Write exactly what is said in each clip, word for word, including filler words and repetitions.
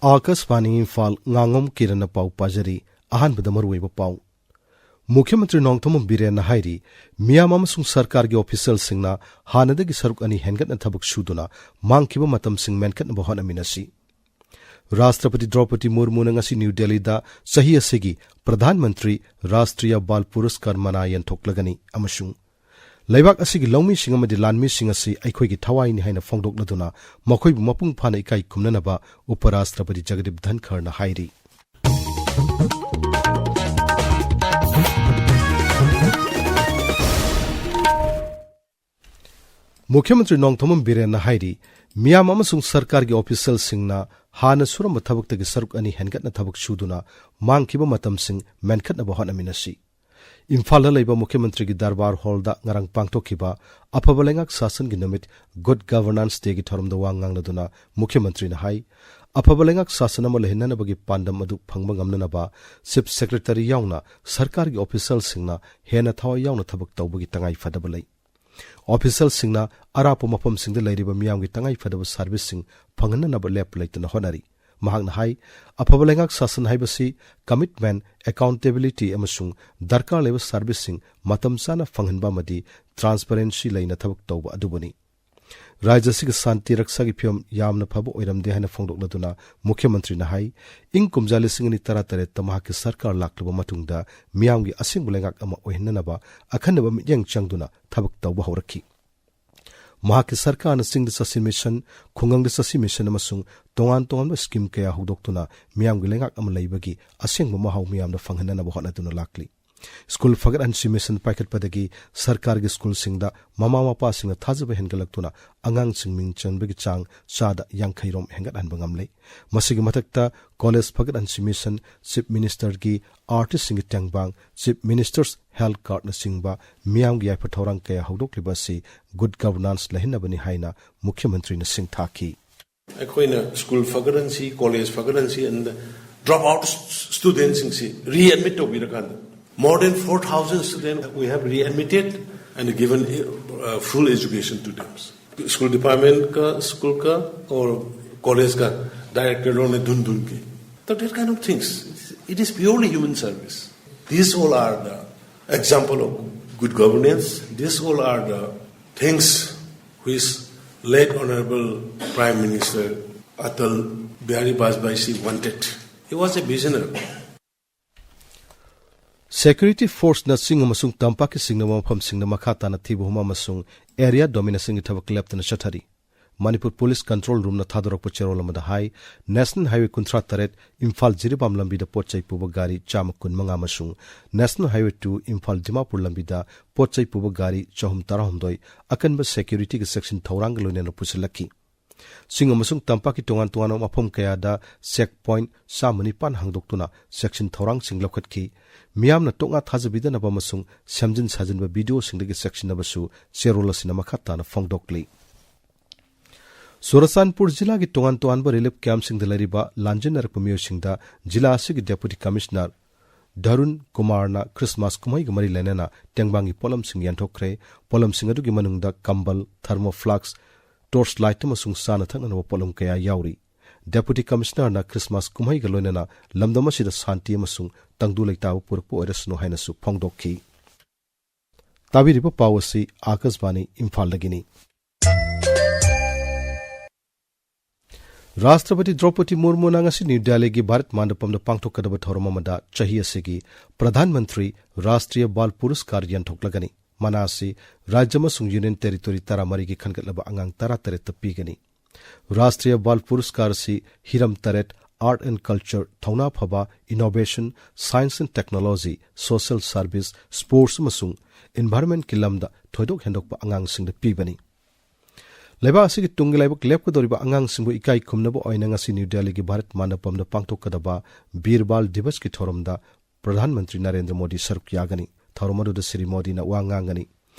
ꯑꯥꯀꯥꯁꯕꯥꯅꯤ ꯏꯝꯐꯥꯜ, ꯉꯥꯉꯣꯝ ꯀꯤꯔꯟꯅ ꯄꯥꯎ ꯄꯥꯖꯔꯤ꯫ ꯑꯍꯥꯟꯕꯗ ꯃꯔꯨꯑꯣꯏꯕ ꯄꯥꯎ꯫ ꯃꯨꯈ꯭ꯌ ꯃꯟꯇ꯭ꯔꯤ ꯅꯣꯡꯊꯣꯝꯕꯝ ꯕꯤꯔꯦꯟꯅ ꯍꯥꯏꯔꯤ, ꯃꯤꯌꯥꯝ ꯑꯃꯁꯨꯡ ꯁꯔꯀꯥꯔꯒꯤ ꯑꯣꯐꯤꯁꯤꯌꯦꯜꯁꯤꯡꯅ ꯍꯥꯟꯅꯗꯒꯤ ꯁꯔꯨꯛ ꯑꯅꯤ ꯍꯦꯟꯒꯠꯅ ꯊꯕꯛ ꯁꯨꯗꯨꯅ ꯃꯥꯡꯈꯤꯕ ꯃꯇꯝꯁꯤꯡ ꯃꯦꯟꯈꯠꯅꯕ ꯍꯣꯠꯅꯃꯤꯟꯅꯁꯤ꯫ ꯔꯥꯁꯇ꯭ꯔꯄꯇꯤ ꯗ꯭ꯔꯧꯄꯗꯤ ꯃꯨꯔꯃꯨꯅ ꯉꯁꯤ ꯅ꯭ꯌꯨ ꯗꯦꯜꯂꯤꯗ ꯆꯍꯤ ꯑꯁꯤꯒꯤ ꯄ꯭ꯔꯙꯥꯟ ꯃꯟꯇ꯭ꯔꯤ ꯔꯥꯁꯇ꯭ꯔꯤꯌ ꯕꯥꯜ ꯄꯨꯔꯁꯀꯥꯔ ꯃꯅꯥ ꯌꯦꯟꯊꯣꯛꯂꯒꯅꯤ ꯑꯃꯁꯨꯡ ꯂꯩꯕꯥꯛ ꯑꯁꯤꯒꯤ ꯂꯧꯃꯤꯁꯤꯡ ꯑꯃꯗꯤ ꯂꯥꯟꯃꯤꯁꯤꯡ ꯑꯁꯤ ꯑꯩꯈꯣꯏꯒꯤ ꯊꯋꯥꯏꯅꯤ ꯍꯥꯏꯅ ꯐꯣꯡꯗꯣꯛꯂꯗꯨꯅ ꯃꯈꯣꯏꯕꯨ ꯃꯄꯨꯡ ꯐꯥꯅ ꯏꯀꯥꯏ ꯈꯨꯝꯅꯅꯕ ꯎꯄꯔꯥꯁꯇ꯭ꯔꯄꯇꯤ ꯖꯒꯗꯤꯞ ꯙꯟꯈꯔꯅ ꯍꯥꯏꯔꯤ꯫ ꯃꯨꯈ꯭ꯌ ꯃꯟꯇ꯭ꯔꯤ ꯅꯣꯡꯊꯣꯝꯕꯝ ꯕꯤꯔꯦꯟꯅ ꯍꯥꯏꯔꯤ, ꯃꯤꯌꯥꯝ ꯑꯃꯁꯨꯡ ꯁꯔꯀꯥꯔꯒꯤ ꯑꯣꯐꯤꯁꯤꯌꯦꯜꯁꯤꯡꯅ ꯍꯥꯟꯅ ꯁꯨꯔꯝꯕ ꯊꯕꯛꯇꯒꯤ ꯁꯔꯨꯛ ꯑꯅꯤ ꯍꯦꯟꯒꯠꯅ ꯊꯕꯛ ꯁꯨꯗꯨꯅ ꯃꯥꯡꯈꯤꯕ ꯃꯇꯝꯁꯤꯡ ꯃꯦꯟꯈꯠꯅꯕ ꯍꯣꯠꯅꯃꯤꯟꯅꯁꯤ꯫ ꯏꯝꯐꯥꯜꯗ ꯂꯩꯕ ꯃꯨꯈ꯭ꯌ ꯃꯟꯇ꯭ꯔꯤꯒꯤ ꯗꯔꯕꯥꯔ ꯍꯣꯜꯗ ꯉꯔꯥꯡ ꯄꯥꯡꯊꯣꯛꯈꯤꯕ ꯑꯐꯕ ꯂꯩꯉꯥꯛ ꯁꯥꯁꯟꯒꯤ ꯅꯨꯃꯤꯠ, ꯒꯨꯗ ꯒꯚꯔꯅꯥꯟꯁ ꯗꯦꯒꯤ ꯊꯧꯔꯝꯗ ꯋꯥ ꯉꯥꯡꯂꯗꯨꯅ ꯃꯨꯈ꯭ꯌ ꯃꯟꯇ꯭ꯔꯤꯅ ꯍꯥꯏ, ꯑꯐꯕ ꯂꯩꯉꯥꯛ ꯁꯥꯁꯟ ꯑꯃ ꯂꯩꯍꯟꯅꯅꯕꯒꯤ ꯄꯥꯟꯗꯝ ꯑꯗꯨ ꯐꯪꯕ ꯉꯝꯅꯅꯕ ꯆꯤꯐ ꯁꯦꯀ꯭ꯔꯦꯇꯔꯤ ꯌꯥꯎꯅ ꯁꯔꯀꯥꯔꯒꯤ ꯑꯣꯐꯤꯁꯤꯌꯦꯜꯁꯤꯡꯅ ꯍꯦꯟꯅ ꯊꯋꯥꯏ ꯌꯥꯎꯅ ꯊꯕꯛ ꯇꯧꯕꯒꯤ ꯇꯉꯥꯏ ꯐꯗꯕ ꯂꯩ꯫ ꯑꯣꯐꯤꯁꯤꯌꯦꯜꯁꯤꯡꯅ ꯑꯔꯥꯞꯄ ꯃꯐꯝꯁꯤꯡꯗ ꯂꯩꯔꯤꯕ ꯃꯤꯌꯥꯝꯒꯤ ꯇꯉꯥꯏꯐꯗꯕ ꯁꯔꯚꯤꯁꯁꯤꯡ ꯐꯪꯍꯟꯅꯅꯕ ꯂꯦꯞꯄ ꯂꯩꯇꯅ ꯍꯣꯠꯅꯔꯤ꯫ ꯃꯍꯥꯛꯅ ꯍꯥꯏ, ꯑꯐꯕ ꯂꯩꯉꯥꯛ ꯁꯥꯁꯟ ꯍꯥꯏꯕꯁꯤ ꯀꯃꯤꯠꯃꯦꯟ, ꯑꯦꯀꯥꯎꯟꯇꯦꯕꯤꯂꯤꯇꯤ ꯑꯃꯁꯨꯡ ꯗꯔꯀꯥꯔ ꯂꯩꯕ ꯁꯔꯚꯤꯁꯁꯤꯡ ꯃꯇꯝ ꯆꯥꯅ ꯐꯪꯍꯟꯕ ꯑꯃꯗꯤ ꯇ꯭ꯔꯥꯟꯁꯄꯔꯦꯟꯁꯤ ꯂꯩꯅ ꯊꯕꯛ ꯇꯧꯕ ꯑꯗꯨꯕꯨꯅꯤ꯫ ꯔꯥꯖ꯭ꯌ ꯑꯁꯤꯒꯤ ꯁꯥꯟꯇꯤ ꯔꯛꯁꯥꯒꯤ ꯐꯤꯚꯝ ꯌꯥꯝꯅ ꯐꯕ ꯑꯣꯏꯔꯝꯗꯦ ꯍꯥꯏꯅ ꯐꯣꯡꯗꯣꯛꯂꯗꯨꯅ ꯃꯨꯈ꯭ꯌ ꯃꯟꯇ꯭ꯔꯤꯅ ꯍꯥꯏ, ꯏꯪ ꯀꯨꯝꯖꯥ ꯂꯤꯁꯤꯡ ꯑꯅꯤ ꯇꯔꯥꯇꯔꯦꯠꯇ ꯃꯍꯥꯛꯀꯤ ꯁꯔꯀꯥꯔ ꯂꯥꯛꯂꯕ ꯃꯇꯨꯡꯗ ꯃꯤꯌꯥꯝꯒꯤ ꯑꯁꯦꯡꯕ ꯂꯩꯉꯥꯛ ꯑꯃ ꯑꯣꯏꯍꯟꯅꯅꯕ ꯑꯈꯟꯅꯕ ꯃꯤꯠꯌꯦꯡ ꯆꯪꯗꯨꯅ ꯊꯕꯛ ꯇꯧꯕ ꯍꯧꯔꯛꯈꯤ꯫ ꯃꯍꯥꯛꯀꯤ ꯁꯔꯀꯥꯔꯅ ꯆꯤꯡꯗ ꯆꯠꯁꯤ ꯃꯤꯁꯟ, ꯈꯨꯡꯒꯪꯗ ꯆꯠꯁꯤ ꯃꯤꯁꯟ ꯑꯃꯁꯨꯡ ꯇꯣꯉꯥꯟ ꯇꯣꯉꯥꯟꯕ ꯁ꯭ꯀꯤꯝ ꯀꯌꯥ ꯍꯧꯗꯣꯛꯇꯨꯅ ꯃꯤꯌꯥꯝꯒꯤ ꯂꯩꯉꯥꯛ ꯑꯃ ꯂꯩꯕꯒꯤ ꯑꯁꯦꯡꯕ ꯃꯍꯥꯎ ꯃꯤꯌꯥꯝꯗ ꯐꯪꯍꯟꯅꯅꯕ ꯍꯣꯠꯅꯗꯨꯅ ꯂꯥꯛꯂꯤ꯫ ꯁ꯭ꯀꯨꯜ ꯐꯒꯠꯍꯟꯁꯤ ꯃꯤꯁꯟ ꯄꯥꯏꯈꯠꯄꯗꯒꯤ ꯁꯔꯀꯥꯔꯒꯤ ꯁ꯭ꯀꯨꯜꯁꯤꯡꯗ ꯃꯃꯥ ꯃꯄꯥꯁꯤꯡꯅ ꯊꯥꯖꯕ ꯍꯦꯟꯒꯠꯂꯛꯇꯨꯅ ꯑꯉꯥꯡꯁꯤꯡ ꯃꯤꯡ ꯆꯟꯕꯒꯤ ꯆꯥꯡ ꯆꯥꯗ ꯌꯥꯡꯈꯩ ꯔꯣꯝ ꯍꯦꯟꯒꯠꯍꯟꯕ ꯉꯝꯂꯦ꯫ ꯃꯁꯤꯒꯤ ꯃꯊꯛꯇ ꯀꯣꯂꯦꯖ ꯐꯒꯠꯍꯟꯁꯤ ꯃꯤꯁꯟ, ꯆꯤꯐ ꯃꯤꯅꯤꯁꯇꯔꯒꯤ ꯑꯥꯔꯇꯤꯁꯁꯤꯡꯒꯤ ꯇꯦꯡꯕꯥꯡ, ꯆꯤꯐ ꯃꯤꯅꯤꯁꯇꯔꯁ ꯍꯦꯜꯊ ꯀꯥꯔꯗꯅꯆꯤꯡꯕ ꯃꯤꯌꯥꯝꯒꯤ ꯌꯥꯏꯐ ꯊꯧꯔꯥꯡ ꯀꯌꯥ ꯍꯧꯗꯣꯛꯂꯤꯕ ꯑꯁꯤ ꯒꯨꯗ ꯒꯚꯔꯅꯥꯟꯁ ꯂꯩꯍꯟꯅꯕꯅꯤ ꯍꯥꯏꯅ ꯃꯨꯈ꯭ꯌ ꯃꯟꯇ꯭ꯔꯤꯅ ꯁꯤꯡꯊꯥꯈꯤ꯫ ꯑꯩꯈꯣꯏꯅ ꯁ꯭ꯀꯨꯜ ꯐꯒꯠꯍꯟꯁꯤ, ꯀꯣꯂꯦꯖ ꯐꯒꯠꯍꯟꯁꯤ, and drop out studentꯁꯤꯡꯁꯤ readmit ꯇꯧꯕꯤꯔꯀꯥꯟꯗ, more than four thousand students we have readmitted and given, uh, full education to them. School departmentꯀ, ꯁ꯭ꯀꯨꯜꯒ, or collegeꯀ डायरेक्टरहरूले धुन धुन के, त that kind of things, it is purely human service. These all are the example of good governance. These all are the things which late Honorable Prime Minister Atal Bihari Vajpayee ji wanted. He was a visionary. Security force ꯅ ꯆꯤꯡ ꯑꯃꯁꯨꯡ ꯇꯝꯄꯥꯛꯀꯤ ꯁꯤꯡꯅꯕ ꯃꯐꯝꯁꯤꯡꯗ ꯃꯈꯥ ꯇꯥꯅ ꯊꯤꯕ ꯍꯨꯝ ꯑꯃꯁꯨꯡ area domination ꯒꯤ ꯊꯕꯛ ꯂꯦꯞꯇꯅ ꯆꯠꯊꯔꯤ꯫ ꯃꯅꯤꯄꯨꯔ ꯄꯨꯂꯤꯁ control room ꯅ ꯊꯥꯗꯣꯔꯛꯄ ꯆꯦꯔꯣꯜ ꯑꯃꯗ ꯍꯥꯏ, National Highway ꯀꯨꯟꯊ꯭ꯔꯥ ꯇꯔꯦꯠ ꯏꯝꯐꯥꯜ ꯖꯤꯔꯤꯕꯥꯝ ꯂꯝꯕꯤꯗ ꯄꯣꯠ ꯆꯩ ꯄꯨꯕ ꯒꯥꯔꯤ ꯆꯥꯝꯃ ꯀꯨꯟ ꯃꯉꯥ ꯑꯃꯁꯨꯡ National Highway two Imphal Dimapur ꯂꯝꯕꯤꯗ ꯄꯣꯠ ꯆꯩ ꯄꯨꯕ ꯒꯥꯔꯤ ꯆꯍꯨꯝ ꯇꯔꯥꯍꯨꯝꯗꯣꯏ ꯑꯀꯟꯕ security ꯒꯤ ꯆꯦꯛꯁꯤꯟ ꯊꯧꯔꯥꯡꯒ ꯂꯣꯏꯅꯅ ꯄꯨꯁꯤꯜꯂꯛꯈꯤ꯫ ꯆꯤꯡ ꯑꯃꯁꯨꯡ ꯇꯝꯄꯥꯛꯀꯤ ꯇꯣꯉꯥꯟ ꯇꯣꯉꯥꯟꯕ ꯃꯐꯝ ꯀꯌꯥꯗ check point ꯆꯥꯝꯃ ꯅꯤꯄꯥꯟ ꯍꯥꯡꯗꯣꯛꯇꯨꯅ ꯆꯦꯛꯁꯤꯟ ꯊꯧꯔꯥꯡꯁꯤꯡ ꯂꯧꯈꯠꯈꯤ꯫ ꯃꯤꯌꯥꯝꯅ ꯇꯣꯉꯥ ꯊꯥꯖꯕꯤꯗꯅꯕ ꯑꯃꯁꯨꯡ ꯁꯦꯝꯖꯤꯟ ꯁꯥꯖꯤꯟꯕ video ꯁꯤꯡꯗꯒꯤ ꯆꯦꯛꯁꯤꯟꯅꯕꯁꯨ ꯆꯦꯔꯣꯜ ꯑꯁꯤꯅ ꯃꯈꯥ ꯇꯥꯅ ꯐꯣꯡꯗꯣꯛꯂꯤ꯫ ꯆꯨꯔꯆꯥꯟꯄꯨꯔ ꯖꯤꯂꯥꯒꯤ ꯇꯣꯉꯥꯟ ꯇꯣꯉꯥꯟꯕ relief camp ꯁꯤꯡꯗ ꯂꯩꯔꯤꯕ ꯂꯥꯟꯖꯦꯟꯅꯔꯛꯄ ꯃꯤꯑꯣꯏꯁꯤꯡꯗ ꯖꯤꯂꯥ ꯑꯁꯤꯒꯤ Deputy Commissioner ꯙꯔꯨꯟ ꯀꯨꯃꯥꯔꯅ Christmas ꯀꯨꯝꯍꯩꯒ ꯃꯔꯤ ꯂꯩꯅꯅ ꯇꯦꯡꯕꯥꯡꯒꯤ ꯄꯣꯠꯂꯝꯁꯤꯡ ꯌꯦꯟꯊꯣꯛꯈ꯭ꯔꯦ꯫ ꯄꯣꯠꯂꯝꯁꯤꯡ ꯑꯗꯨꯒꯤ ꯃꯅꯨꯡꯗ ꯀꯝꯕꯜ, thermo flask, torch light ꯑꯃꯁꯨꯡ ꯆꯥꯅ ꯊꯛꯅꯅꯕ ꯄꯣꯠꯂꯝ ꯀꯌꯥ ꯌꯥꯎꯔꯤ꯫ Deputy Commissioner ꯅ Christmas ꯀꯨꯝꯍꯩꯒ ꯂꯣꯏꯅꯅ ꯂꯝꯗꯝ ꯑꯁꯤꯗ ꯁꯥꯟꯇꯤ ꯑꯃꯁꯨꯡ ꯇꯪꯗꯨ ꯂꯩꯇꯥꯕ ꯄꯨꯔꯛꯄ ꯑꯣꯏꯔꯁꯅꯨ ꯍꯥꯏꯅꯁꯨ ꯐꯣꯡꯗꯣꯛꯈꯤ꯫ ꯇꯥꯕꯤꯔꯤꯕ ꯄꯥꯎ ꯑꯁꯤ ꯑꯥꯀꯥꯁꯕꯥꯅꯤ ꯏꯝꯐꯥꯜꯗꯒꯤꯅꯤ꯫ ꯔꯥꯁꯇ꯭ꯔꯄꯇꯤ ꯗ꯭ꯔꯧꯄꯗꯤ ꯃꯨꯔꯃꯨꯅ ꯉꯁꯤ ꯅ꯭ꯌꯨ ꯗꯦꯜꯂꯤꯒꯤ ꯚꯥꯔꯠ ꯃꯟꯗꯄꯝꯗ ꯄꯥꯡꯊꯣꯛꯀꯗꯕ ꯊꯧꯔꯝ ꯑꯃꯗ ꯆꯍꯤ ꯑꯁꯤꯒꯤ ꯄ꯭ꯔꯙꯥꯟ ꯃꯟꯇ꯭ꯔꯤ ꯔꯥꯁꯇ꯭ꯔꯤꯌ ꯕꯥꯜ ꯄꯨꯔꯁꯀꯥꯔ ꯌꯦꯟꯊꯣꯛꯂꯒꯅꯤ꯫ ꯃꯅꯥ ꯑꯁꯤ ꯔꯥꯖ꯭ꯌ ꯑꯃꯁꯨꯡ Union Territory ꯇꯔꯥꯃꯔꯤꯒꯤ ꯈꯟꯒꯠꯂꯕ ꯑꯉꯥꯡ ꯇꯔꯥꯇꯔꯦꯠꯇ ꯄꯤꯒꯅꯤ꯫ ꯔꯥꯁꯇ꯭ꯔꯤꯌ ꯕꯥꯜ ꯄꯨꯔꯁꯀꯥꯔ ꯑꯁꯤ ꯍꯤꯔꯝ ꯇꯔꯦꯠ, Art and Culture, ꯊꯧꯅꯥ ꯐꯕ, Innovation, Science and Technology, Social Service, Sports ꯑꯃꯁꯨꯡ Environment ꯀꯤ ꯂꯝꯗ ꯊꯣꯏꯗꯣꯛ ꯍꯦꯟꯗꯣꯛꯄ ꯑꯉꯥꯡꯁꯤꯡꯗ ꯄꯤꯕꯅꯤ꯫ ꯂꯩꯕꯥꯛ ꯑꯁꯤꯒꯤ ꯇꯨꯡꯒꯤ ꯂꯥꯏꯕꯛ ꯂꯦꯞꯀꯗꯧꯔꯤꯕ ꯑꯉꯥꯡꯁꯤꯡꯕꯨ ꯏꯀꯥꯏ ꯈꯨꯝꯅꯕ ꯑꯣꯏꯅ ꯉꯁꯤ ꯅ꯭ꯌꯨ ꯗꯦꯜꯂꯤꯒꯤ ꯚꯥꯔꯠ ꯃꯟꯗꯄꯝꯗ ꯄꯥꯡꯊꯣꯛꯀꯗꯕ ꯕꯤꯔ ꯕꯥꯜ ꯗꯤꯕꯁꯀꯤ ꯊꯧꯔꯝꯗ ꯄ꯭ꯔꯙꯥꯟ ꯃꯟꯇ꯭ꯔꯤ ꯅꯔꯦꯟꯗ꯭ꯔ ꯃꯣꯗꯤ ꯁꯔꯨꯛ ꯌꯥꯒꯅꯤ꯫ ꯊꯧꯔꯝ ꯑꯗꯨꯗ ꯁ꯭ꯔꯤ ꯃꯣꯗꯤꯅ ꯋꯥ ꯉꯥꯡꯒꯅꯤ꯫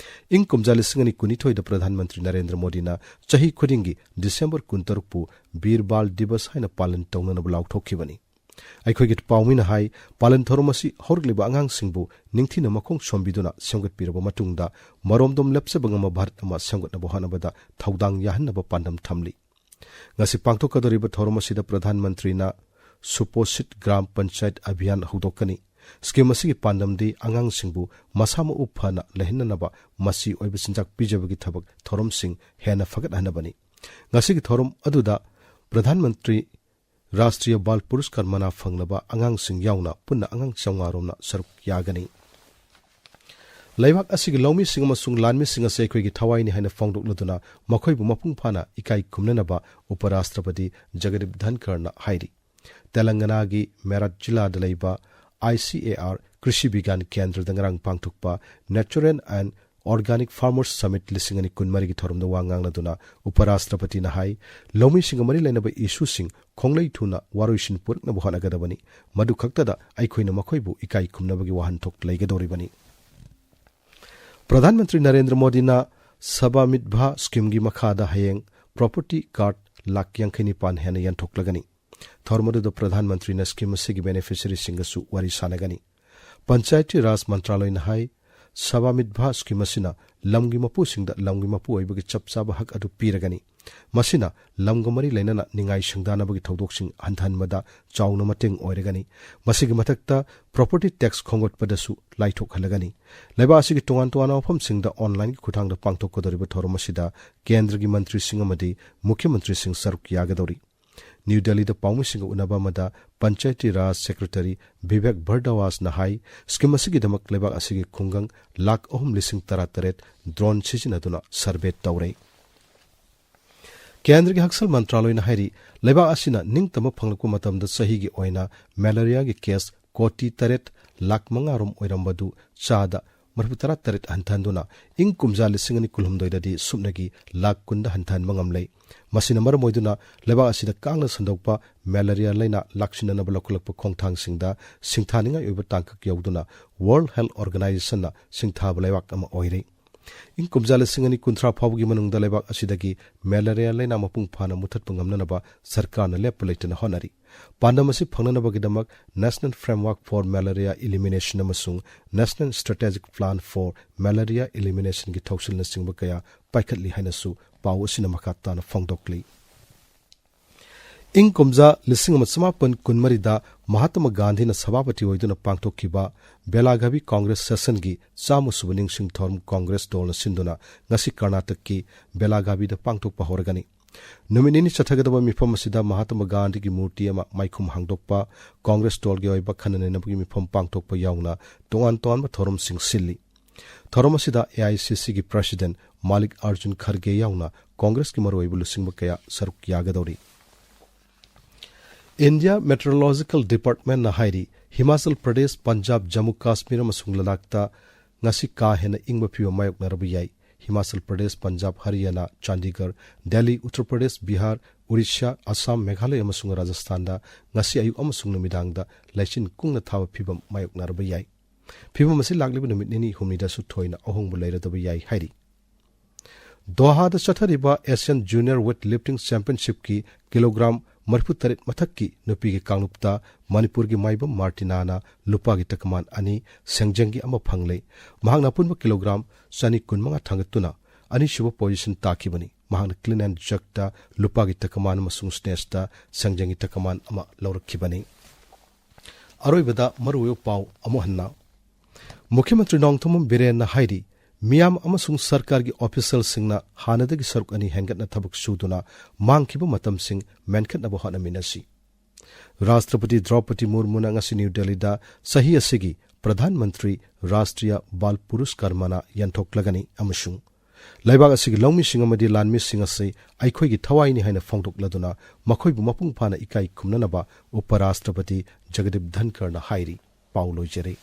ꯏꯪ ꯀꯨꯝꯖꯥ ꯂꯤꯁꯤꯡ ꯑꯅꯤ ꯀꯨꯟꯅꯤꯊꯣꯏꯗ ꯄ꯭ꯔꯙꯥꯟ ꯃꯟꯇ꯭ꯔꯤ ꯅꯔꯦꯟꯗ꯭ꯔ ꯃꯣꯗꯤꯅ ꯆꯍꯤ ꯈꯨꯗꯤꯡꯒꯤ ꯗꯤꯁꯦꯝꯕꯔ ꯀꯨꯟꯇꯔꯨꯛꯄꯨ ꯕꯤꯔ ꯕꯥꯜ ꯗꯤꯕꯁ ꯍꯥꯏꯅ ꯄꯥꯂꯟ ꯇꯧꯅꯅꯕ ꯂꯥꯎꯊꯣꯛꯈꯤꯕꯅꯤ꯫ ꯑꯩꯈꯣꯏꯒꯤ ꯄꯥꯎꯃꯤꯅ ꯍꯥꯏ, ꯄꯥꯂꯟ ꯊꯧꯔꯝ ꯑꯁꯤ ꯍꯧꯔꯛꯂꯤꯕ ꯑꯉꯥꯡꯁꯤꯡꯕꯨ ꯅꯤꯡꯊꯤꯅ ꯃꯈꯣꯡ ꯁꯣꯝꯕꯤꯗꯨꯅ ꯁꯦꯝꯒꯠꯄꯤꯔꯕ ꯃꯇꯨꯡꯗ ꯃꯔꯣꯝꯗꯣꯝ ꯂꯦꯞꯆꯕ ꯉꯝꯕ ꯚꯥꯔꯠ ꯑꯃ ꯁꯦꯝꯒꯠꯅꯕ ꯍꯣꯠꯅꯕꯗ ꯊꯧꯗꯥꯡ ꯌꯥꯍꯟꯅꯕ ꯄꯥꯟꯗꯝ ꯊꯝꯂꯤ꯫ ꯉꯁꯤ ꯄꯥꯡꯊꯣꯛꯀꯗꯧꯔꯤꯕ ꯊꯧꯔꯝ ꯑꯁꯤꯗ ꯄ꯭ꯔꯙꯥꯟ ꯃꯟꯇ꯭ꯔꯤꯅ ꯁꯨꯄꯣꯁꯤꯠ ꯒ꯭ꯔꯥꯝ ꯄꯟꯆꯥꯌꯠ ꯑꯚꯤꯌꯥꯟ ꯍꯧꯗꯣꯛꯀꯅꯤ꯫ ꯁ꯭ꯀꯤꯝ ꯑꯁꯤꯒꯤ ꯄꯥꯟꯗꯝꯗꯤ ꯑꯉꯥꯡꯁꯤꯡꯕꯨ ꯃꯁꯥ ꯃꯎ ꯐꯅ ꯂꯩꯍꯟꯅꯅꯕ ꯃꯆꯤ ꯑꯣꯏꯕ ꯆꯤꯟꯖꯥꯛ ꯄꯤꯖꯕꯒꯤ ꯊꯕꯛ ꯊꯧꯔꯝꯁꯤꯡ ꯍꯦꯟꯅ ꯐꯒꯠꯍꯟꯅꯕꯅꯤ꯫ ꯉꯁꯤꯒꯤ ꯊꯧꯔꯝ ꯑꯗꯨꯗ ꯄ꯭ꯔꯙꯥꯟ ꯃꯟꯇ꯭ꯔꯤ ꯔꯥꯁꯇ꯭ꯔꯤꯌ ꯕꯥꯜ ꯄꯨꯔꯁꯀꯥꯔ ꯃꯅꯥ ꯐꯪꯂꯕ ꯑꯉꯥꯡꯁꯤꯡ ꯌꯥꯎꯅ ꯄꯨꯟꯅ ꯑꯉꯥꯡ ꯆꯥꯝꯃꯉꯥ ꯔꯣꯝꯅ ꯁꯔꯨꯛ ꯌꯥꯒꯅꯤ꯫ ꯂꯩꯕꯥꯛ ꯑꯁꯤꯒꯤ ꯂꯧꯃꯤꯁꯤꯡ ꯑꯃꯁꯨꯡ ꯂꯥꯟꯃꯤꯁꯤꯡ ꯑꯁꯤ ꯑꯩꯈꯣꯏꯒꯤ ꯊꯋꯥꯏꯅꯤ ꯍꯥꯏꯅ ꯐꯣꯡꯗꯣꯛꯂꯗꯨꯅ ꯃꯈꯣꯏꯕꯨ ꯃꯄꯨꯡ ꯐꯥꯅ ꯏꯀꯥꯏ ꯈꯨꯝꯅꯅꯕ ꯎꯄꯔꯥꯁꯇ꯭ꯔꯄꯇꯤ ꯖꯒꯗꯤꯞ ꯙꯟꯈꯔꯅ ꯍꯥꯏꯔꯤ꯫ ꯇꯦꯂꯪꯒꯅꯥꯒꯤ ꯃꯦꯔꯥꯠ ꯖꯤꯂꯥꯗ ꯂꯩꯕ ICAR ꯀ꯭ꯔꯤꯁꯤ ꯕꯤꯒ꯭ꯌꯥꯟ ꯀꯦꯟꯗ꯭ꯔꯗ ꯉꯔꯥꯡ ꯄꯥꯡꯊꯣꯛꯄ Natural and Organic Farmers Summit ꯂꯤꯁꯤꯡ ꯑꯅꯤ ꯀꯨꯟꯃꯔꯤꯒꯤ ꯊꯧꯔꯝꯗ ꯋꯥ ꯉꯥꯡꯂꯗꯨꯅ ꯎꯄꯔꯥꯁꯇ꯭ꯔꯄꯇꯤꯅ ꯍꯥꯏ, ꯂꯧꯃꯤꯁꯤꯡꯒ ꯃꯔꯤ ꯂꯩꯅꯕ ꯏꯁꯨꯁꯤꯡ ꯈꯣꯡꯂꯩ ꯊꯨꯅ ꯋꯥꯔꯣꯏꯁꯤꯟ ꯄꯨꯔꯛꯅꯕ ꯍꯣꯠꯅꯒꯗꯕꯅꯤ꯫ ꯃꯗꯨ ꯈꯛꯇꯗ ꯑꯩꯈꯣꯏꯅ ꯃꯈꯣꯏꯕꯨ ꯏꯀꯥꯏ ꯈꯨꯝꯅꯕꯒꯤ ꯋꯥꯍꯟꯊꯣꯛ ꯂꯩꯒꯗꯧꯔꯤꯕꯅꯤ꯫ ꯄ꯭ꯔꯙꯥꯟ ꯃꯟꯇ꯭ꯔꯤ ꯅꯔꯦꯟꯗ꯭ꯔ ꯃꯣꯗꯤꯅ ꯁ꯭ꯕꯥꯃꯤꯠꯚꯥ ꯁ꯭ꯀꯤꯝꯒꯤ ꯃꯈꯥꯗ ꯍꯌꯦꯡ ꯄ꯭ꯔꯣꯄꯔꯇꯤ ꯀꯥꯔꯗ ꯂꯥꯈ ꯌꯥꯡꯈꯩ ꯅꯤꯄꯥꯟ ꯍꯦꯟꯅ ꯌꯦꯟꯊꯣꯛꯂꯒꯅꯤ꯫ ꯊꯧꯔꯝ ꯑꯗꯨꯗ ꯄ꯭ꯔꯙꯥꯟ ꯃꯟꯇ꯭ꯔꯤꯅ ꯁ꯭ꯀꯤꯝ ꯑꯁꯤꯒꯤ ꯕꯦꯅꯤꯐꯤꯁꯔꯤꯁꯤꯡꯒꯁꯨ ꯋꯥꯔꯤ ꯁꯥꯟꯅꯒꯅꯤ꯫ ꯄꯟꯆꯥꯌꯇꯤ ꯔꯥꯖ ꯃꯟꯇ꯭ꯔꯥꯂꯣꯏꯅ ꯍꯥꯏ, ꯁ꯭ꯕꯥꯃꯤꯠꯚꯥ ꯁ꯭ꯀꯤꯝ ꯑꯁꯤꯅ ꯂꯝꯒꯤ ꯃꯄꯨꯁꯤꯡꯗ ꯂꯝꯒꯤ ꯃꯄꯨ ꯑꯣꯏꯕꯒꯤ ꯆꯞ ꯆꯥꯕ ꯍꯛ ꯑꯗꯨ ꯄꯤꯔꯒꯅꯤ꯫ ꯃꯁꯤꯅ ꯂꯝꯒ ꯃꯔꯤ ꯂꯩꯅꯅ ꯅꯤꯡꯉꯥꯏ ꯁꯪꯗꯥꯅꯕꯒꯤ ꯊꯧꯗꯣꯛꯁꯤꯡ ꯍꯟꯊꯍꯟꯕꯗ ꯆꯥꯎꯅ ꯃꯇꯦꯡ ꯑꯣꯏꯔꯒꯅꯤ꯫ ꯃꯁꯤꯒꯤ ꯃꯊꯛꯇ ꯄ꯭ꯔꯣꯄꯔꯇꯤ ꯇꯦꯛꯁ ꯈꯣꯝꯒꯠꯄꯗꯁꯨ ꯂꯥꯏꯊꯣꯛꯍꯜꯂꯒꯅꯤ꯫ ꯂꯩꯕꯥꯛ ꯑꯁꯤꯒꯤ ꯇꯣꯉꯥꯟ ꯇꯣꯉꯥꯟꯕ ꯃꯐꯝꯁꯤꯡꯗ ꯑꯣꯟꯂꯥꯏꯟꯒꯤ ꯈꯨꯠꯊꯥꯡꯗ ꯄꯥꯡꯊꯣꯛꯀꯗꯧꯔꯤꯕ ꯊꯧꯔꯝ ꯑꯁꯤꯗ ꯀꯦꯟꯗ꯭ꯔꯒꯤ ꯃꯟꯇ꯭ꯔꯤꯁꯤꯡ ꯑꯃꯗꯤ ꯃꯨꯈ꯭ꯌ ꯃꯟꯇ꯭ꯔꯤꯁꯤꯡ ꯁꯔꯨꯛ ꯌꯥꯒꯗꯧꯔꯤ꯫ ꯅ꯭ꯌꯨ ꯗꯦꯜꯂꯤꯗ ꯄꯥꯎꯃꯤꯁꯤꯡꯒ ꯎꯅꯕ ꯑꯃꯗ ꯄꯟꯆꯥꯌꯇꯤ ꯔꯥꯖ ꯁꯦꯀ꯭ꯔꯦꯇꯔꯤ ꯕꯤꯕꯦꯛ ꯚꯔꯗꯋꯥꯖꯅ ꯍꯥꯏ, ꯁ꯭ꯀꯤꯝ ꯑꯁꯤꯒꯤꯗꯃꯛ ꯂꯩꯕꯥꯛ ꯑꯁꯤꯒꯤ ꯈꯨꯡꯒꯪ ꯂꯥꯈ ꯑꯍꯨꯝ ꯂꯤꯁꯤꯡ ꯇꯔꯥꯇꯔꯦꯠ ꯗ꯭ꯔꯣꯟ ꯁꯤꯖꯤꯟꯅꯗꯨꯅ ꯁꯔꯚꯦ ꯇꯧꯔꯦ꯫ ꯀꯦꯟꯗ꯭ꯔꯒꯤ ꯍꯛꯁꯦꯜ ꯃꯟꯇ꯭ꯔꯥꯂꯣꯏꯅ ꯍꯥꯏꯔꯤ, ꯂꯩꯕꯥꯛ ꯑꯁꯤꯅ ꯅꯤꯡꯇꯝꯕ ꯐꯪꯂꯛꯄ ꯃꯇꯝꯗ ꯆꯍꯤꯒꯤ ꯑꯣꯏꯅ ꯃꯦꯂꯦꯔꯤꯌꯥꯒꯤ ꯀꯦꯁ ꯀꯣꯇꯤ ꯇꯔꯦꯠ ꯂꯥꯈ ꯃꯉꯥ ꯔꯣꯝ ꯑꯣꯏꯔꯝꯕꯗꯨ ꯆꯥꯗ ꯃꯔꯤꯐꯨ ꯇꯔꯥ ꯇꯔꯦꯠ ꯍꯟꯊꯍꯟꯗꯨꯅ ꯏꯪ ꯀꯨꯝꯖꯥ ꯂꯤꯁꯤꯡ ꯑꯅꯤ ꯀꯨꯟꯍꯨꯝꯗꯣꯏꯗꯗꯤ ꯁꯨꯞꯅꯒꯤ ꯂꯥꯈ ꯀꯨꯟꯗ ꯍꯟꯊꯍꯟꯕ ꯉꯝꯂꯦ꯫ ꯃꯁꯤꯅ ꯃꯔꯝ ꯑꯣꯏꯗꯨꯅ ꯂꯩꯕꯥꯛ ꯑꯁꯤꯗ ꯀꯥꯡꯅ ꯁꯟꯗꯣꯛꯄ ꯃꯦꯂꯦꯔꯤꯌꯥ ꯂꯥꯏꯅꯥ ꯂꯥꯛꯁꯤꯟꯅꯅꯕ ꯂꯧꯈꯠꯂꯛꯄ ꯈꯣꯡꯊꯥꯡꯁꯤꯡꯗ ꯁꯤꯡꯊꯥꯅꯤꯡꯉꯥꯏ ꯑꯣꯏꯕ ꯇꯥꯡꯀꯛ ꯌꯧꯗꯨꯅ ꯋꯥꯔꯜꯗ ꯍꯦꯜꯊ ꯑꯣꯔꯒꯅꯥꯏꯖꯦꯁꯟꯅ ꯁꯤꯡꯊꯥꯕ ꯂꯩꯕꯥꯛ ꯑꯃ ꯑꯣꯏꯔꯦ꯫ ꯏꯪ ꯀꯨꯝꯖꯥ ꯂꯤꯁꯤꯡ ꯑꯅꯤ ꯀꯨꯟꯊ꯭ꯔꯥ ꯐꯥꯎꯕꯒꯤ ꯃꯅꯨꯡꯗ ꯂꯩꯕꯥꯛ ꯑꯁꯤꯗꯒꯤ ꯃꯦꯂꯦꯔꯤꯌꯥ ꯂꯥꯏꯅꯥ ꯃꯄꯨꯡ ꯐꯥꯅ ꯃꯨꯊꯠꯄ ꯉꯝꯅꯅꯕ ꯁꯔꯀꯥꯔꯅ ꯂꯦꯞꯄ ꯂꯩꯇꯅ ꯍꯣꯠꯅꯔꯤ꯫ ꯄꯥꯟꯗꯝ ꯑꯁꯤ ꯐꯪꯅꯅꯕꯒꯤꯗꯃꯛ National Framework for Malaria Elimination ꯑꯃꯁꯨꯡ National Strategic Plan for Malaria Eliminationꯒꯤ ꯊꯧꯁꯤꯜꯅꯆꯤꯡꯕ ꯀꯌꯥ ꯄꯥꯏꯈꯠꯂꯤ ꯍꯥꯏꯅꯁꯨ ꯄꯥꯎ ꯑꯁꯤꯅ ꯃꯈꯥ ꯇꯥꯅ ꯐꯣꯡꯗꯣꯛꯂꯤ꯫ ꯏꯪ ꯀꯨꯝꯖꯥ ꯂꯤꯁꯤꯡ ꯑꯃ ꯆꯃꯥꯄꯟ ꯀꯨꯟꯃꯔꯤꯗ ꯃꯍꯥꯇꯃ ꯒꯥꯟꯙꯤꯅ ꯁꯚꯥꯄꯇꯤ ꯑꯣꯏꯗꯨꯅ ꯄꯥꯡꯊꯣꯛꯈꯤꯕ ꯕꯦꯂꯥꯒꯥꯚꯤ ꯀꯣꯡꯒ꯭ꯔꯦꯁ ꯁꯦꯁꯟꯒꯤ ꯆꯥꯝꯃ ꯁꯨꯕ ꯅꯤꯡꯁꯤꯡ ꯊꯧꯔꯝ ꯀꯣꯡꯒ꯭ꯔꯦꯁ ꯗꯣꯜꯅ ꯁꯤꯟꯗꯨꯅ ꯉꯁꯤ ꯀꯔꯅꯥꯇꯛꯀꯤ ꯕꯦꯂꯥꯒꯥꯚꯤꯗ ꯄꯥꯡꯊꯣꯛꯄ ꯍꯧꯔꯒꯅꯤ꯫ ꯅꯨꯃꯤꯠ ꯅꯤꯅꯤ ꯆꯠꯊꯒꯗꯕ ꯃꯤꯐꯝ ꯑꯁꯤꯗ ꯃꯍꯥꯇꯃ ꯒꯥꯟꯙꯤꯒꯤ ꯃꯨꯔꯇꯤ ꯑꯃ ꯃꯥꯏꯈꯨꯝ ꯍꯥꯡꯗꯣꯛꯄ, ꯀꯣꯡꯒ꯭ꯔꯦꯁ ꯗꯣꯜꯒꯤ ꯑꯣꯏꯕ ꯈꯟꯅ ꯅꯩꯅꯕꯒꯤ ꯃꯤꯐꯝ ꯄꯥꯡꯊꯣꯛꯄ ꯌꯥꯎꯅ ꯇꯣꯉꯥꯟ ꯇꯣꯉꯥꯟꯕ ꯊꯧꯔꯝꯁꯤꯡ ꯁꯤꯜꯂꯤ꯫ ꯊꯧꯔꯝ ꯑꯁꯤꯗ ꯑꯦ ꯑꯥꯏ ꯁꯤ ꯁꯤꯒꯤ ꯄ꯭ꯔꯁꯤꯗꯦꯟꯠ ꯃꯥꯂꯤꯛ ꯑꯥꯔꯖꯨꯟ ꯈꯔꯒꯦ ꯌꯥꯎꯅ ꯀꯣꯡꯒ꯭ꯔꯦꯁꯀꯤ ꯃꯔꯨꯑꯣꯏꯕ ꯂꯨꯆꯤꯡꯕ ꯀꯌꯥ ꯁꯔꯨꯛ ꯌꯥꯒꯗꯧꯔꯤ꯫ ꯏꯟꯗꯤꯌꯥ ꯃꯦꯇ꯭ꯔꯣꯂꯣꯖꯤꯀꯦꯜ ꯗꯤꯄꯥꯔꯠꯃꯦꯟꯠꯅ ꯍꯥꯏꯔꯤ, ꯍꯤꯃꯥꯆꯜ ꯄ꯭ꯔꯗꯦꯁ, ꯄꯟꯖꯥꯕ, ꯖꯝꯃꯨ ꯀꯥꯁꯃꯤꯔ ꯑꯃꯁꯨꯡ ꯂꯗꯥꯈꯇ ꯉꯁꯤ ꯀꯥ ꯍꯦꯟꯅ ꯏꯪꯕ ꯐꯤꯚꯝ ꯃꯥꯌꯣꯛꯅꯔꯕ ꯌꯥꯏ꯫ ꯍꯤꯃꯥꯆꯜ ꯄ꯭ꯔꯗꯦꯁ, ꯄꯟꯖꯥꯕ, ꯍꯔꯤꯌꯥꯅꯥ, ꯆꯥꯟꯗꯤꯒꯔ, ꯗꯦꯜꯂꯤ, ꯎꯠꯇꯔ ꯄ꯭ꯔꯗꯦꯁ, ꯕꯤꯍꯥꯔ, ꯑꯣꯔꯤꯁꯥ, ꯑꯁꯥꯝ, ꯃꯦꯘꯥꯂꯌ ꯑꯃꯁꯨꯡ ꯔꯥꯖꯁꯊꯥꯟꯗ ꯉꯁꯤ ꯑꯌꯨꯛ ꯑꯃꯁꯨꯡ ꯅꯨꯃꯤꯗꯥꯡꯗ ꯂꯩꯆꯤꯟ ꯀꯨꯡꯅ ꯊꯥꯕ ꯐꯤꯚꯝ ꯃꯥꯌꯣꯛꯅꯔꯕ ꯌꯥꯏ꯫ ꯐꯤꯚꯝ ꯑꯁꯤ ꯂꯥꯛꯂꯤꯕ ꯅꯨꯃꯤꯠ ꯅꯤꯅꯤ ꯍꯨꯝꯅꯤꯗꯁꯨ ꯊꯣꯏꯅ ꯑꯍꯣꯡꯕ ꯂꯩꯔꯗꯕ ꯌꯥꯏ ꯍꯥꯏꯔꯤ꯫ ꯗꯣꯍꯥꯗ ꯆꯠꯊꯔꯤꯕ ꯑꯦꯁꯤꯌꯥꯟ ꯖꯨꯅꯤꯌꯔ ꯋꯦꯠ ꯂꯤꯐꯇꯤꯡ ꯆꯦꯝꯄꯤꯌꯟꯁꯤꯞꯀꯤ ꯀꯤꯂꯣꯒ꯭ꯔꯥꯝ ꯃꯔꯤꯐꯨꯇꯔꯦꯠ ꯃꯊꯛꯀꯤ ꯅꯨꯄꯤꯒꯤ ꯀꯥꯡꯂꯨꯞꯇ ꯃꯅꯤꯄꯨꯔꯒꯤ ꯃꯥꯏꯕꯝ ꯃꯥꯔꯇꯤꯅꯥꯅ ꯂꯨꯄꯥꯒꯤ ꯇꯀꯃꯥꯟ ꯑꯅꯤ, ꯁꯦꯡꯖꯪꯒꯤ ꯑꯃ ꯐꯪꯂꯦ꯫ ꯃꯍꯥꯛꯅ ꯑꯄꯨꯟꯕ ꯀꯤꯂꯣꯒ꯭ꯔꯥꯝ ꯆꯅꯤ ꯀꯨꯟꯃꯉꯥ ꯊꯥꯡꯒꯠꯇꯨꯅ ꯑꯅꯤꯁꯨꯕ ꯄꯣꯖꯤꯁꯟ ꯇꯥꯈꯤꯕꯅꯤ꯫ ꯃꯍꯥꯛꯅ ꯀ꯭ꯂꯤꯟ ꯑꯦꯟ ꯖꯔꯛꯇ ꯂꯨꯄꯥꯒꯤ ꯇꯀꯃꯥꯟ ꯑꯃꯁꯨꯡ ꯁ꯭ꯅꯦꯠꯁꯇ ꯁꯦꯡꯖꯪꯒꯤ ꯇꯀꯃꯥꯟ ꯑꯃ ꯂꯧꯔꯛꯈꯤꯕꯅꯤ꯫ ꯑꯔꯣꯏꯕꯗ ꯃꯔꯨꯑꯣꯏꯕ ꯄꯥꯎ ꯑꯃꯨꯛ ꯍꯟꯅ꯫ ꯃꯨꯈ꯭ꯌ ꯃꯟꯇ꯭ꯔꯤ ꯅꯣꯡꯊꯣꯝꯕꯝ ꯕꯤꯔꯦꯟꯅ ꯍꯥꯏꯔꯤ, ꯃꯤꯌꯥꯝ ꯑꯃꯁꯨꯡ ꯁꯔꯀꯥꯔꯒꯤ ꯑꯣꯐꯤꯁꯤꯌꯦꯜꯁꯤꯡꯅ ꯍꯥꯟꯅꯗꯒꯤ ꯁꯔꯨꯛ ꯑꯅꯤ ꯍꯦꯟꯒꯠꯅ ꯊꯕꯛ ꯁꯨꯗꯨꯅ ꯃꯥꯡꯈꯤꯕ ꯃꯇꯝꯁꯤꯡ ꯃꯦꯟꯈꯠꯅꯕ ꯍꯣꯠꯅꯃꯤꯟꯅꯁꯤ꯫ ꯔꯥꯁꯇ꯭ꯔꯄꯇꯤ ꯗ꯭ꯔꯧꯄꯗꯤ ꯃꯨꯔꯃꯨꯅ ꯉꯁꯤ ꯅ꯭ꯌꯨ ꯗꯦꯜꯂꯤꯗ ꯆꯍꯤ ꯑꯁꯤꯒꯤ ꯄ꯭ꯔꯙꯥꯟ ꯃꯟꯇ꯭ꯔꯤ ꯔꯥꯁꯇ꯭ꯔꯤꯌ ꯕꯥꯜ ꯄꯨꯔꯁꯀꯔꯃꯅ ꯌꯦꯟꯊꯣꯛꯂꯒꯅꯤ ꯑꯃꯁꯨꯡ ꯂꯩꯕꯥꯛ ꯑꯁꯤꯒꯤ ꯂꯧꯃꯤꯁꯤꯡ ꯑꯃꯗꯤ ꯂꯥꯟꯃꯤꯁꯤꯡ ꯑꯁꯤ ꯑꯩꯈꯣꯏꯒꯤ ꯊꯋꯥꯏꯅꯤ ꯍꯥꯏꯅ ꯐꯣꯡꯗꯣꯛꯂꯗꯨꯅ ꯃꯈꯣꯏꯕꯨ ꯃꯄꯨꯡ ꯐꯥꯅ ꯏꯀꯥꯏ ꯈꯨꯝꯅꯅꯕ ꯎꯄ ꯔꯥꯁꯇ꯭ꯔꯄꯇꯤ ꯖꯒꯗꯤꯞ ꯙꯟꯈꯔꯅ ꯍꯥꯏꯔꯤ꯫ ꯄꯥꯎ ꯂꯣꯏꯖꯔꯦ꯫